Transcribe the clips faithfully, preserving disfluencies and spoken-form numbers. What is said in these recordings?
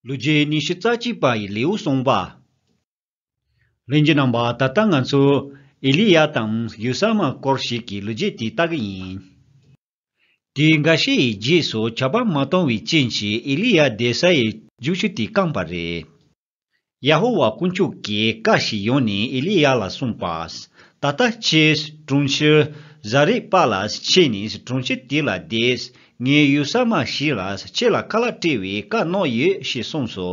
ལོ་རྒྱུས་ཉི་ཤུ་རྩ་གཅིག་པ་ཡི་ལེའུ་གསུངས་པ། ལྷན་རྒྱས་རྣམ་པ། ད་ལྟ་ང་ཚོ་ཨེ་ལི་ཡ་དང་ཡུགས་ས་མ་སྐོར་ཞིག་གི་ལོ་རྒྱུས་དེ་ལྟ་གི་ཡིན། དེ་འགའ་ཤས་ཡི་རྗེས་སུ་ཆར་པ་མ་གཏོང་བའི་རྐྱེན་གྱིས་ཨེ་ལི་ཡ་བསྡད་ས་ཡི་རྒྱུག་ཆུ་དེ་བཀང་པ་རེད། ཡ་ཧོ་ཝཱ་དཀོན་མཆོག་གིས་བཀའ་ཞིག་ཡོང་ནས་ཨེ་ལི་ཡ་ལ་གསུངས་པ། ད་ལྟ་ཁྱེད་གྲོང་ཁྱེར་ཟ་རེད་པ་ལ་ཕྱིན་ནས་གྲོང་ཁྱེར་དེ་ལ་བསྡད། ངས་ཡུགས་ས་མ་ཞིག་ལ་ཁྱེད་ལ་ཁ་ལག་སྤྲད་པའི་བཀའ་གནང་ཡོད་ཞེས་གསུངས་སོ།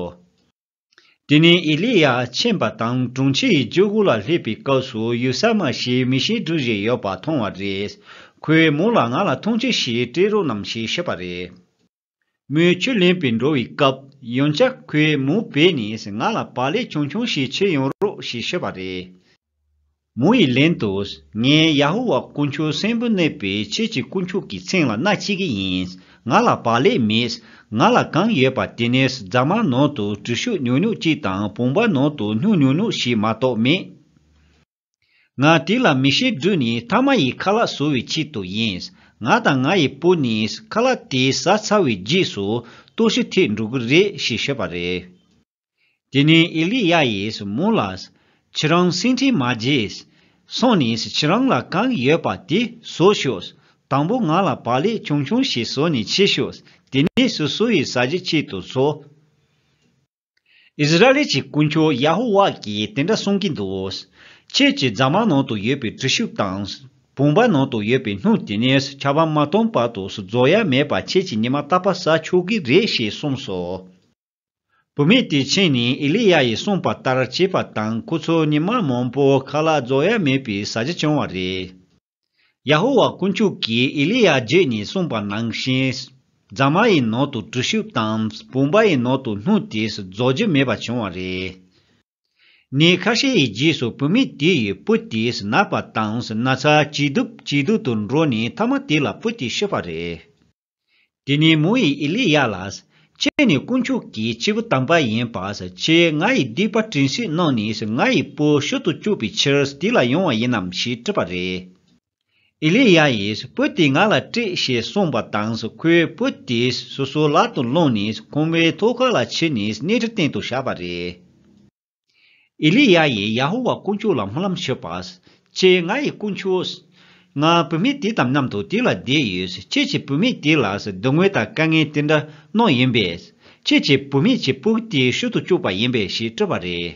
དེ་ནས་ཨེ་ལི་ཡ་ཕྱིན་པ་དང་གྲོང་ཁྱེར་ཡི་རྒྱུག་ཁུག་ལ་སླེབས་པའི་སྐབས་སུ་ཡུགས་ས་མ་ཞིག་མི་ཤེས་སྒྲུབ་བཞིན་ཡོད་པ་མཐོང་བ་རེད། ཁོས་མོ་ལ་ང་ལ་འཐུང་ཆུ་ཞིག་སྤྲད་རོགས་གནང་ཞེས་ཞུས་པ་རེད། མོས་ཆུ་ལེན་པའི་འགྲོ་བའི་སྐབས་ཡང་བསྐྱར་ཁོས་མོ་བོས་ནས་ང་ལ་བག་ལེབ་ཆུང་ཆུང་ཞིག་ཁྱེར་ཡོང་རོགས་ཞེས་ཞུས་པ་རེད། མོ་ཡིས་ལན་དུ། ངས་ཡ་ཧོ་ཝཱ་དཀོན་མཆོག་གསོན་པོར་གནས་པའི་ཁྱེད་ཀྱི་དཀོན་མཆོག་གི་མཚན་ལ་མནའ་བསྐྱལ་གྱི་ཡིན། ང་ལ་བག་ལེབ་མེད། ང་ལ་གང་ཡོད་པ་དེ་ནི་རྫ་མ་ནང་དུ་གྲུ་ཤུབས་ཉུང་ཉུང་གཅིག་དང་བུམ་པ་ནང་དུ་སྣུམ་ཉུང་ཉུང་ཞིག་མ་གཏོགས་མེད། ང་དེ་ལ་མི་ཤེས་སྒྲུབ་ནས་ཐ་མ་ཡི་ཁ་ལག་བཟོ་བའི་ཆེད་དུ་ཡིན། ང་དང་ང་ཡི་བུ་ནི་ཁ་ལག་དེ་ཟ་ཚར་བའི་རྗེས་སུ་ལྟོགས་ཤི་ཐེབས་འགྲོ་གི་རེད་ཞེས་ཤོད་པ་རེད། དེ་ནས་ཨེ་ལི་ཡ་ཡིས་མོ་ལ། ཁྱེད་རང་སེམས་ཁྲལ་མ་བྱེད། སོང་ནས་ཁྱེད་རང་ལ་གང་ཡོད་པ་དེ་བཟོ་ཤོག་དང་པོ་ང་ལ་བག་ལེབ་ཆུང་ཆུང་ཞིག་བཟོ་ནས་ཁྱེར་ཤོག་དེ་ནས་སོ་སོ་ཡི་ཟ་རྒྱུ་ཆེད་དུ་བཟོ། ཨིསི་ར་ཨེལ་གྱི་དཀོན་མཆོག་ཡ་ཧོ་ཝཱ་གིས་དེ་འདྲ་གསུང་གིན་འདུག་ཁྱེད་ཀྱི་རྫ་མ་ནང་དུ་ཡོད་པའི་གྲུ་ཤུབས་དང་། བུམ་པ་ནང་དུ་ཡོད་པའི་སྣུམ་དེ་ནི་ཆར་པ་མ་གཏོང་བར་དུ་རྫོགས་ཡ་མེད་པ་ཁྱེད་ཀྱིས་ཉི་མ་རྟག་པར་ཟ་ཆོག་གི་རེད་ཞེས་གསུངས་སོ། བུད་མེད་དེ་ཕྱིན་ནས་ཨེ་ལི་ཡ་ཡིས་གསུངས་པ་ལྟར་བྱས་པ་དང་ཁོ་ཚོ་ཉི་མ་མང་པོ་ཁ་ལག་རྫོགས་ཡ་མེད་པའི་ཟ་རྒྱུ་བྱུང་བ་རེད། ཡ་ཧོ་ཝཱ་དཀོན་མཆོག་གིས་ཨེ་ལི་ཡ་བརྒྱུད་ནས་གསུངས་པ་ནང་བཞིན། རྫ་མ་ཡི་ནང་དུ་གྲུ་ཤུབས་དང་བུམ་པ་ཡི་ནང་དུ་སྣུམ་དེ་རྫོགས་རྒྱུ་མེད་པ་བྱུང་བ་རེད། ནས་ཁ་ཤས་ཡི་རྗེས་སུ་བུད་མེད་དེ་ཡི་བུ་དེས་ན་བ་དང་ན་ཚ་ཇེ་སྡུག་ཇེ་སྡུག་ཏུ་འགྲོ་ནས་མཐའ་མ་དེ་ལ་བུ་དེས་ཤི་བ་རེད། དེ་ནས་མོ་ཡིས་ཨེ་ལི་ཡ་ལ། ཁྱེད་ནི་དཀོན་མཆོག་གི་སྐྱེས་བུ་དམ་པ་ཡིན་པ། ཁྱེད་ང་ཡི་སྡིག་པ་དྲན་གསོས་གནང་ནས་ང་ཡི་བུ་ཤི་ཏུ་བཅུག་པའི་ཕྱིར་དེ་ལ་ཡོང་བ་ཡིན་ནམ་ཞེས་དྲིས་པ་རེད། ཨེ་ལི་ཡ་ཡིས་བུ་དེ་ང་ལ་སྤྲད་ཞེས་གསུངས་པ་དང་ཁོས་བུ་དེ་སོ་སོའི་ལག་ཏུ་བླངས་ནས་ཁང་པའི་ཐོག་ཁ་ལ་ཕྱིན་ནས་སྣེ་ཁྲིད་སྟེང་དུ་བཞག་པ་རེད། ཨེ་ལི་ཡ་ཡིས་ཡ་ཧོ་ཝཱ་དཀོན་མཆོག་ལ་སྨོན་ལམ་ཞུས་པ། ཁྱེད་ང་ཡི་དཀོན་མཆོག་ང་བུད་མེད་དེ་དང་མཉམ་དུ་དེ་ལ་བསྡད་ཡོད། ཁྱེད་ཀྱིས་བུད་མེད་དེ་ལ་སྡུག་བསྔལ་དང་དཀའ་ངལ་དེ་འདྲ་གནང་ཡིན་པས། ཁྱེད་ཀྱིས་བུད་མེད་ཀྱི་སྤུ་གུ་དེ་ཤི་ཏུ་བཅུག་པ་ཡིན་པས་ཞེས་དྲིས་པ་རེད།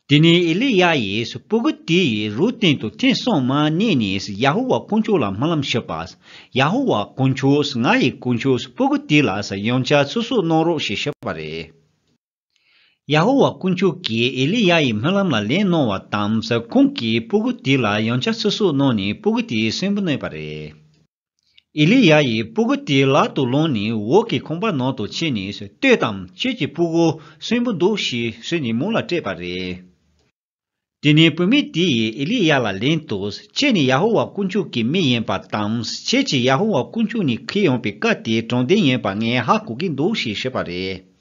དེ་ནས་ཨེ་ལི་ཡ་ཡིས་སྤུ་གུ་དེ་ཡི་རོའི་སྟེང་དུ་ཐེངས་གསུམ་མར་བསྙེས་ནས་ཡ་ཧོ་ཝཱ་དཀོན་མཆོག་ལ་སྨོན་ལམ་ཞུས་པ། ཡ་ཧོ་ཝཱ་དཀོན་མཆོག་ང་ཡི་དཀོན་མཆོག་སྤུ་གུ་དེ་ལ་ཡང་བསྐྱར་ཚེ་སྲོག་གནང་རོགས་ཞེས་ཞུས་པ་རེད། ཡ་ཧོ་ཝཱ་དཀོན་མཆོག་གིས་ཨེ་ལི་ཡ་ཡི་སྨོན་ལམ་ལ་ལན་གནང་བ་དང་ཁོང་གིས་སྤུ་གུ་དེ་ལ་ཡང་བསྐྱར་ཚེ་སྲོག་གནང་ནས་སྤུ་གུ་དེ་གསོན་པོར་གནས་པ་རེད། ཨེ་ལི་ཡ་ཡིས་སྤུ་གུ་དེ་ལག་ཏུ་བླངས་ནས་འོག་གི་ཁང་པ་ནང་དུ་ཕྱིན་ནས་ལྟོས་དང་ཁྱེད་ཀྱི་སྤུ་གུ་གསོན་པོ་འདུག་ཞེས་ཞུས་ནས་མོ་ལ་སྤྲད་པ་རེད། དེ་ནས་བུད་མེད་དེ་ཡིས་ཨེ་ལི་ཡ་ལ་ལན་དུ་ཁྱེད་ནི་ཡ་ཧོ་ཝཱ་དཀོན་མཆོག་གི་མི་ཡིན་པ་དང་ཁྱེད་ཀྱིས་ཡ་ཧོ་ཝཱ་དཀོན་མཆོག་ནས་འཁྱེར་ཡོང་པའི་བཀའ་དེ་དྲང་བདེན་ཡིན་པ་ངས་ཧ་གོ་གི་འདུག་ཞེས་ཞུས་པ་རེད།